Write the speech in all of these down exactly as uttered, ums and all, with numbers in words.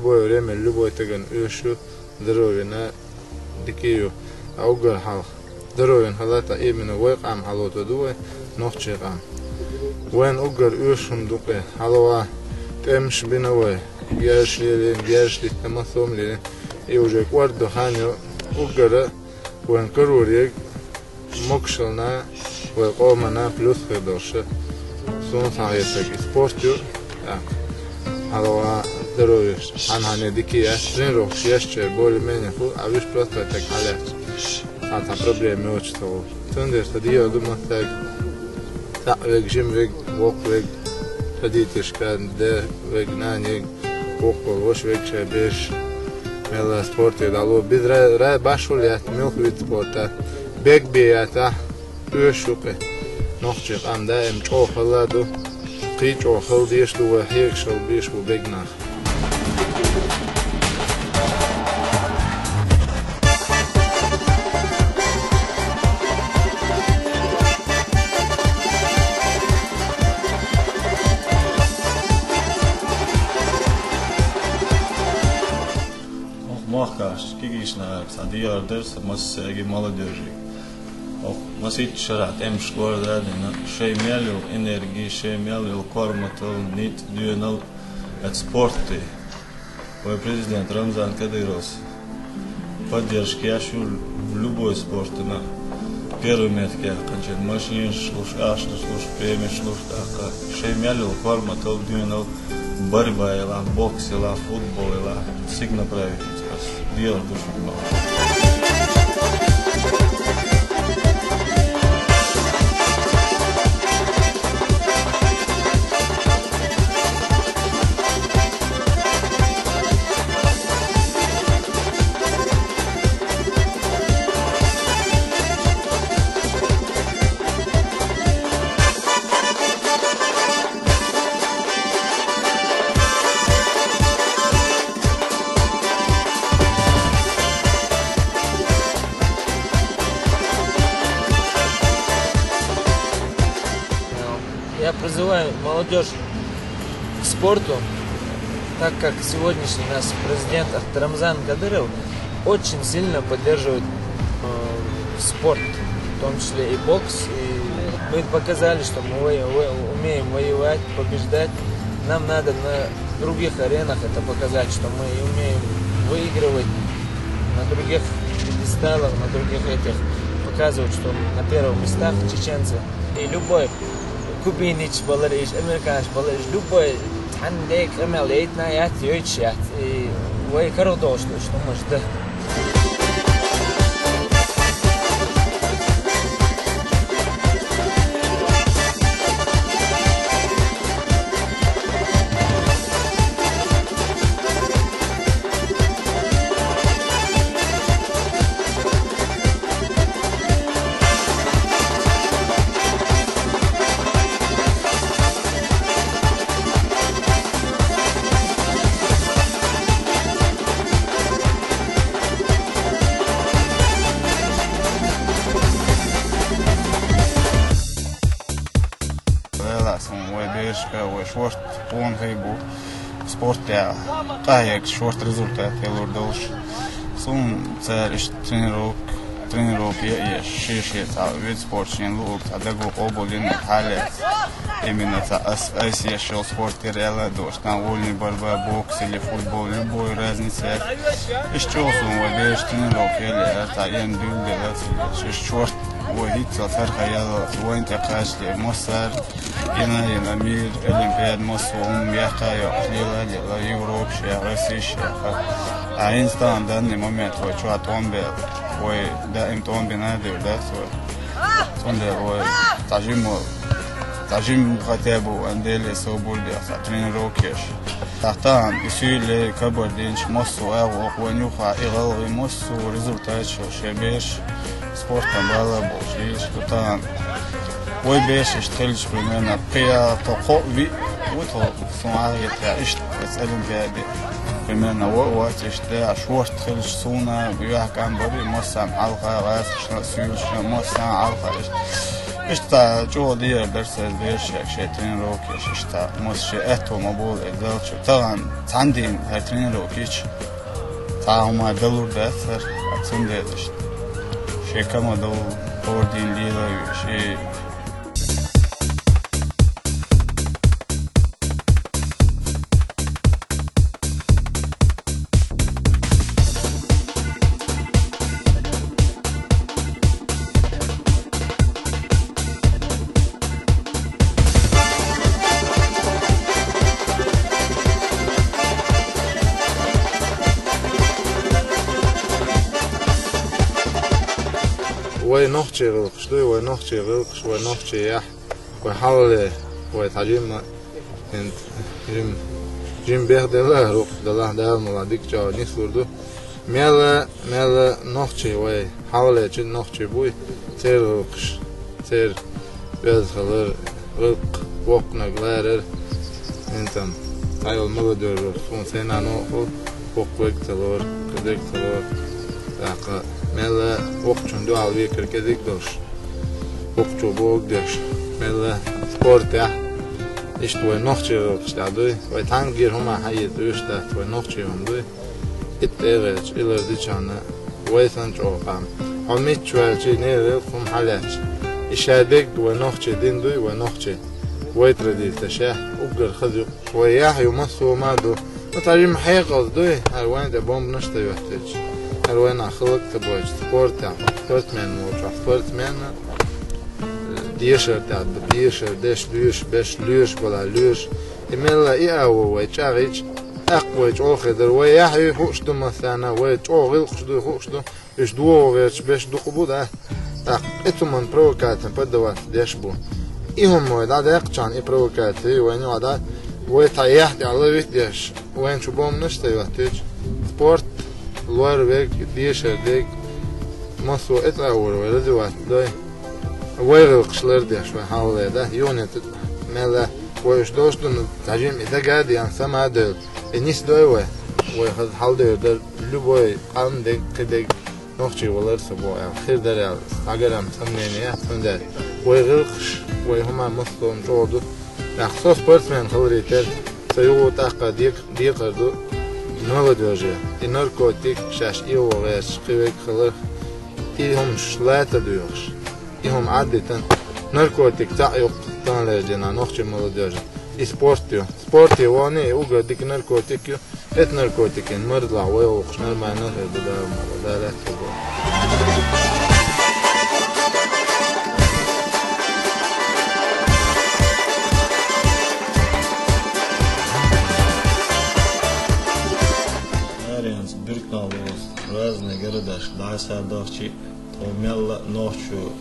Любое время, любой таган уьш ю, здоровьена дика ю. А уггар хьалха здоровьена хилча, именно вай къам хьалотаду вай, нохчий къам. Вайна уггар уьш хӀума ду-кх, хьалха тӀемаш бина вай, герзаш лелийна, герзаш диттина, массо а хӀума лелийна. И уже кӀордадо хан ю, уггара вайна карор ерг могашалла вай къомана плюс хир долуш. Суна цхьа гӀертарг и спорт ю. ТӀаккха хьалха здоровье хьан-хьане дика яц, тренировкаш еш чай более-менее хӀу, а вуьш просто так хьалаьцча, цхьа-цхьа проблема йоцуш ца хуьлу. Цундела сан дегӀар ду массаьрга, цхьаъ верг, жима верг, воккха верг, родительшка, ден верг, нанан верг, воккхал ваша верг шайн бераш мел спорте дӀало. Беза ра-, ра-, башхалла яц муьлхха вид спорта. Бег бе яц ахь, уьш ю-кх. Нохчий къам даим чӀогӀа хилла ду, кхин а чӀогӀа хила дезаш ду вай, хьегаш хила безаш бу бега нах. Оха мохкаш кегийчу нахаца цхьа дегӀар дара сан массаьрга, молодёжига. Оха масийтта шарахь тӀемаш гӀорда а дина, шайн мел йолу энерги, шайн мел йолу корматалла, ницкъ, доьналла оцу спорте, вай президент Рамзан Кадыровс поддержка еш ю любой спортана. Первый место яьккхинчун машинаш луш, ашнаш луш, пемеш луш, тӀаккха шайн мел йолу корматалла, доьналла, борьба елахь, бокс елахь, футбол елахь, сигна правительствас дегӀар ду шуна бохуш. Я призываю молодежь к спорту, так как сегодняшний наш президент Рамзан Кадыров очень сильно поддерживает э, спорт, в том числе и бокс. И мы показали, что мы во- во- умеем воевать, побеждать. Нам надо на других аренах это показать, что мы и умеем выигрывать на других пьедесталах, на других этих, показывать, что на первых местах чеченцы. И любой кубинец балар иш, американец балар иш, любой цхьанна де къамел яйтина яц, йойтуш яц. И вай карадолуш ду, что мы жда. Вела суна вай берашка, вай шорта къонахий бу. Спортехь къахьегча шорта результат ялур долуш. Суна цара иштта тренировка, тренировка е а еш, шен-шен цхьа вид спорт шена луург цхьа даго къобалдина хьале. Именно цхьа ас, айса еш йолу спорт яра аьлла а долуш, там вольный борьба, бокс или футбол, любой разница яц. Иштта чӀогӀа суна вай бераш тренировка елла, цхьа ен дуьйла делла, иштта шорта вай хӀинццалц хӀара хан яллалц, вайна тӀе кхачале, массара Йина, йина, мир, Олимпиада, массо а хӀума яхха а йоккхуш, лела а лела, Европаш яха, Россиш яха. А хӀинца тахана данный момент вай чохь тӀом бел, вай даим тӀом бина а дийр дац вай. Цундела вай цхьа жимма, цхьа жимма хотя бы вайн Деле собар деш, цхьа тренировка еш. Тахана и суьйле, кабардинчу массо а агӀо вайн юха, и гӀалгӀай массо а результаташ йолу шайн бераш спортан бала болуш лелаш ду тахана. Вай бераш иштта хилча, примерно, пхи а, тхо кхоъ виъ ву тхо, суна хетарехь, иштта оцу Олимпиаде. Примерно, вай а вац иштта, шорта хилча, суна юьхькӀам барий, массарна хьалха, гӀазкхашна а, суьйлашна а, массарна хьалха иштта. Иштта чӀогӀа дезар дара са берашка шоай тренировкаш, иштта массо шоай аьттув ма болу и зал чу. Тахана цхьана дийнахь хӀара тренировка йича, цхьа хӀума далур дац хӀара, цундела иштта шоай кама довла, хӀора дийнахь лела а веш, и Вай нохчийн гӀиллакхаш дуй, вай нохчийн гӀиллакхаш, вай нохчийн яхь, вай хьалхале, вай цхьа жимма, хӀинца жим-, жимма бехдала, рукъ далахь, Дала мукъ лахь, дика чӀогӀа нислур ду. Мелла, мелла нохчий вай, хьалхалерча нохчий буй, церан гӀиллакхаш, церан беза хилар, гӀиллакх, воккханиг ларар, хӀинца-м дӀайолу молодёжь, суна сайн нана а хилла, воккхавелла ца лора, кхидерг ца лора. ТӀаккха мелла воккхачунна дуьхьал векар кӀезиг долуш, воккхачо бохург деш, мелла спортехь, иштта вай нохчийн гӀиллакхаш тӀехь дуй, вай цхьаьнггера хӀума хьаэца оьшуш дац, вай нохчийн хӀума дуй. Итт тӀегӀерча, и лардичахьана, вай санна чӀогӀа къам. Хьо мичча ваьлча, нера гӀиллакх хӀума хьалаьцча, и шадерг вай нохчийн дин дуй, вай нохчийн, вай традицеш, уггар хаза ю. Вай яхь ю, массо а ма ду. Ну, цхьа жимма хьекъалца дуй, хӀара вайна тӀе бомбанаш ца йоьттича. ХӀара вайна хӀаллак ца бойча, спортехь, спортсмен волчохь, спортсменна, э, дешар тӀехь, дешар деш, лоьшуш беш, лоьшуш бала, лоьшуш. И мелла и а ву вай чӀагӀйича, тӀаккха вай чӀогӀа хир дара. Вай яхь юй хууш ду массарна, вай чӀогӀа гӀиллакхаш дуй хууш ду. Уьш догӀу гӀерташ беш дукха бу, да? ТӀаккха и цу хӀуманна провокаци поддаваться деш бу. И хӀума вай дӀадаьккхичахьана, и провокаци вайна юкъа да, вай цхьа яхь тӀехь ловить деш, вайна чу бомбанаш ца йоьттича, спорт, лор верг, дешар дерг, массо а и цӀа а вара вай развивать дой. Вай гӀиллакхаш лардеш вай хьалхале, да? Юха а ца мелла вай уьш долуш ду, ну, цхьа жимма и дага а деана, сама а девлла, и нисдой вай. Вай хаза хьаладевр дара, любой къам дерг, кхидерг, нохчий валар ца боху аьлла, хир дара аьлла, схьагарам сомнение яц, цундела вай гӀиллакхаш, вай хӀума массо а чӀогӀа ду. ТӀаккха со спортсмен хиларе терра, сан юха тӀаккха дек-, декхар ду молодёже. И наркотик шаьш эвогӀераш, кхин верг хиларх, и хӀумаш лаца доьхуш, и хӀума Ӏадитан, наркотик цхьаъ ю-кх таханлерчу дийнахь нохчийн молодёжна. И спорт ю. Спорте вахана и уггар дика наркотик ю. Эта наркотикийн марзлахь вай гӀуллакхаш нормально хир ду, Дала мукъ лахь, Дала аьтто бойла. Аренца, Биркналоз, разные городашка дӀасадахчи, тхо мелла а нохчо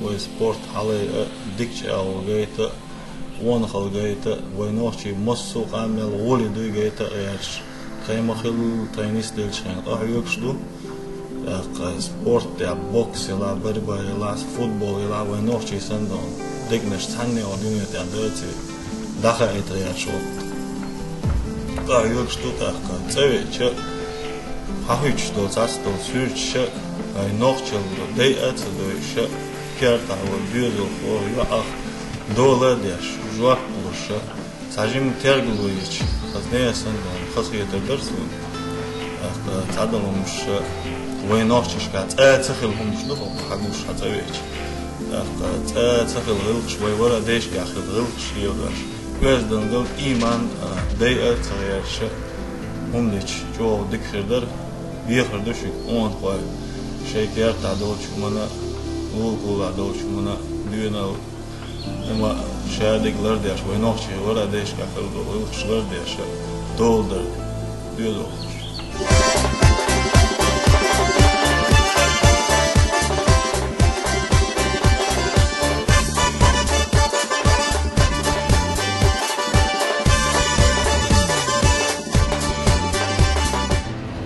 вай спорт хьалайа а, дикачу агӀо гайта а, къонахалла гайта а, вай нохчий массо а къам мел гӀоли дуй гайта а гӀерташ, тхайн ма-хиллара, тхайн нисделлачу хенахь къахьоьгуш ду. ТӀаккха спорт тӀехь, бокс елахь, борьба елахь, футбол елахь, вай нохчий санна долу дегнаш цхьанне а дуьне тӀехь доций, дӀахаийта гӀерташ ву. Къахьоьгуш ду тӀаккха, цӀа веача а, хьахуьттуш долу цхьацца долу суьрташ а, вай нохчалла дайа а ца дойуш а, кертахь волу доьзалхо йоӀах дола а деш, жоп луш а, цхьа жимма тергал вайча, хаза несан долу хазахетар дара суна. ТӀаккха цхьадолу хӀумнаш а, вай нохчашкахь цӀа а ца хилла хӀумнаш ду хӀокху хьан гуш хьан цӀа веача. ТӀаккха цӀа а ца хилла гӀиллакхаш, вай вара а дайшкахь хилла гӀиллакхаш леладеш. Оьздангалла, ийман а, дайа а ца гӀерташ а, хӀума дича чӀогӀа дика хир дара, дехар ду шуьга, къонахой, шайн кертахь долчу хӀуманна а, лулахь долчу хӀуманна а, доьналла хӀума шадерг лардеш, вай нохчий вара а дайшкахь хилла долу гӀиллакхаш лардеш а, дола дара, доьзалхоша.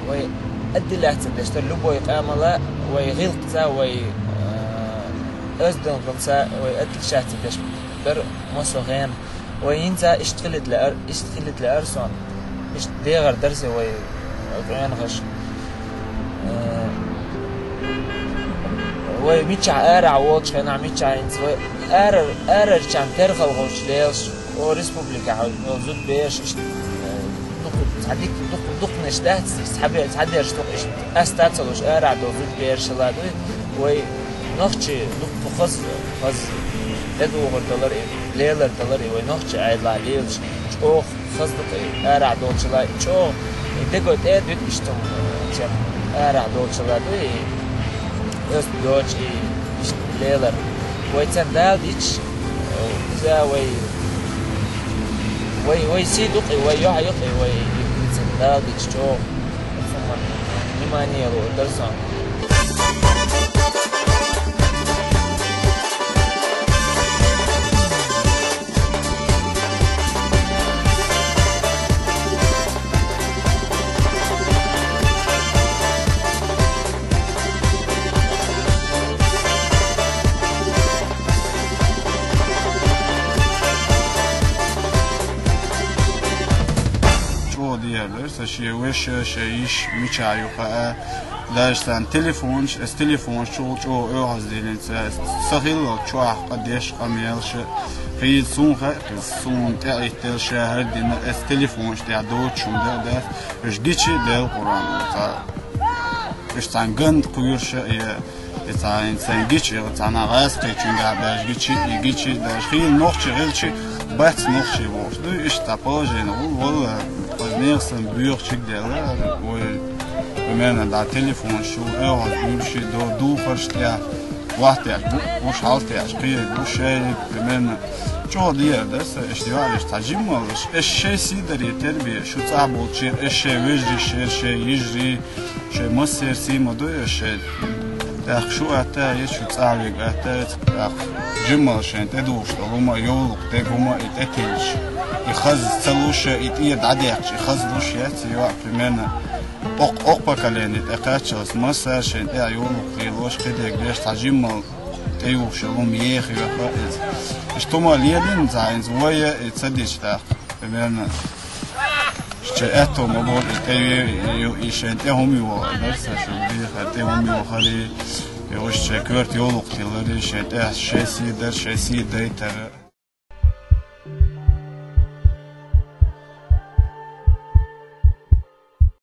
Вай аддилла ца деш дара, любой къамела вай гӀиллакхца, вай, а, оьздангаллица вай аддилла ца деш дара массо а хенахь. Вай хӀинца иштта хилийта лаьара, иштта хилийта лаьара суна. Иштта дехар дара сан вай къонахаша. Э, Вай миччахь арахь волчу хенахь, миччахь хӀинца вай ара-, арарчарна терхалгӀачу лелаш, о, республикехь йолу зудабераш иштта, э, дукха, цхьа дика, дукха, дукханаш дац, цхьабе-, цхьадерш дукха иштта къаста ца луш арахь долу зудабераш хила ду. Вай нохчий дукха хаза, хаза тӀедухур далар и, лелар далар и, вай нохчий Ӏедалахь лелаш чӀогӀа хаза ду-кх и арахь долчул а, и чӀогӀа, и дегой тӀе а дуьту иштта, чем арахь долчул а ду и, оьзда доцуш и иштта лелар. Вай царна Дала дича, иза вай, вай, вай сий ду-кх и, вай юьхь ю-кх и, вай и царна Дала дича чӀогӀа. Внимание лур дара сан. ЧӀогӀа дехар дара сан шен вешан, шен йиша мичахь ю хаа. Даже сан телефонаш, ас телефонаш чу чӀогӀа оьгӀаздиллина ца, сан хиллал чохь къа деш къамелаш. Хийла суна хаьа, суна тӀе а иттелла ша хӀара дина, ас телефонаш тӀехь доцуш хӀума дан а дац, уьш гичи а делла Къуръан ву ца. Уьш цхьаьна ган кхоьруш а, я, я цхьаьна, цхьаьна гичи, я цхьаьна гӀазкхичуьнгахь баьжча гичи, и гичи, даже хийла нохчи хилчи, бац нохчи бохуш ду, иштта цхьа положение ву, валла, оцу нехан сан боьхачиг делла, вай, примерно, да, телефонаш чу, оьгӀаз буьлуш, до, духарш тӀехь, вахтеш бу, уш хьалтеш, кхериг бу, шериг, примерно, чӀогӀа дехар дара сан, иштта йоӀараш цхьа жиммалаш, ас шайн сий даре тербе, шу цӀахь болчеран, ас шайн вежарий, шера шайн йижарий, шайн массеран сий ма ду ас шайн. ТӀаккха шу атта а, я шу цӀахь вега атта а, тӀаккха жиммал шайн тӀедухуш долу хӀума, йовлакх дерг хӀума и тӀетилча, и хаза ца луш, и тӀе дӀадаьккхича, и хаза луш яц, и йоӀ, примерно, окх-, окх поколение тӀекхаччалц, массара шайн тӀехь йовлакх лелош, кхидерг деш, цхьа жиммал тӀеюхуш йолу хӀума еха йоьхна иза. Иштта хӀума лелийна цхьа хӀинца вай, и ца дича тӀаккха, примерно, шайн аьтто ма боху, и тӀе ю-, и шайн тӀе хӀума йохар дара сан, шу дехар тӀе хӀума йохар, и, и уьш шайн коьрта йовлакх тиллар, и шайн тӀехь шайн сий дар, шайн сий дайтар.